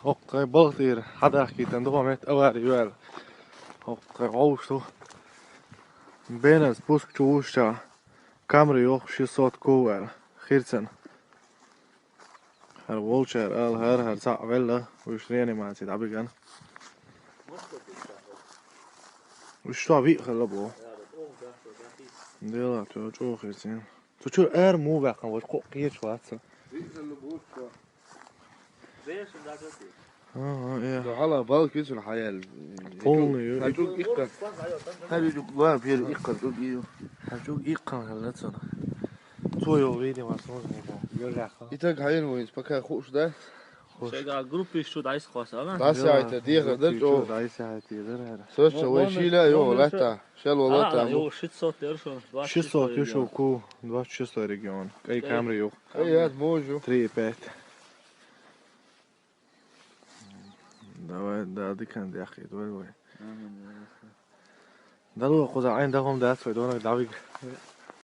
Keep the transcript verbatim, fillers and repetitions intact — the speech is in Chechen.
ХӀокху балха тӀера хьадахкийтина ду хӀокху метта авари йоьлла. ХӀокху вовшах ду. Беназ пуск чу вуьйш ца. Камри йоху ши сот ков аьлла. Хирцана. ХӀара волчара ала, хӀара, хӀара цхьаъ велла, уьш реанимаци дӀабигана. Уьш со виъ хилла боху. Дела, то чӀогӀа хирцина. Цу чуьра ара муха баьккхина, вай кхоъ кхеча вац. ХӀан-хӀа, э. Цу хьала балка ю цуьнан хьаяьлла. Полный ю. Хьан чӀуг иккха. Хьан чӀуг ва пер иккха чӀуг ю. Хьан чӀуг иккха хилла цуьнан. Цо йолу видео ма сунза хӀета. Йоллаьхха. И таг хьайна ву иза, пока хууш да? Хууш. Шайга группиш чу дӀайса кхосса, а? ДӀасяхьайта, дехар дар чӀогӀа. ДӀасяхьайта дар хӀара. Срочно вай шийла а йогӀу лаьтта. Шел вала там. Йо, шестьсот дер шуна. Шестьсот ю шу ку, двадцать шестой регион. Кай камри ю. Кай яд можу. Три и пять. Давай, да, дикан дяхи, давай, давай. Дало кхуза айн дахом дац, вай дона давиг.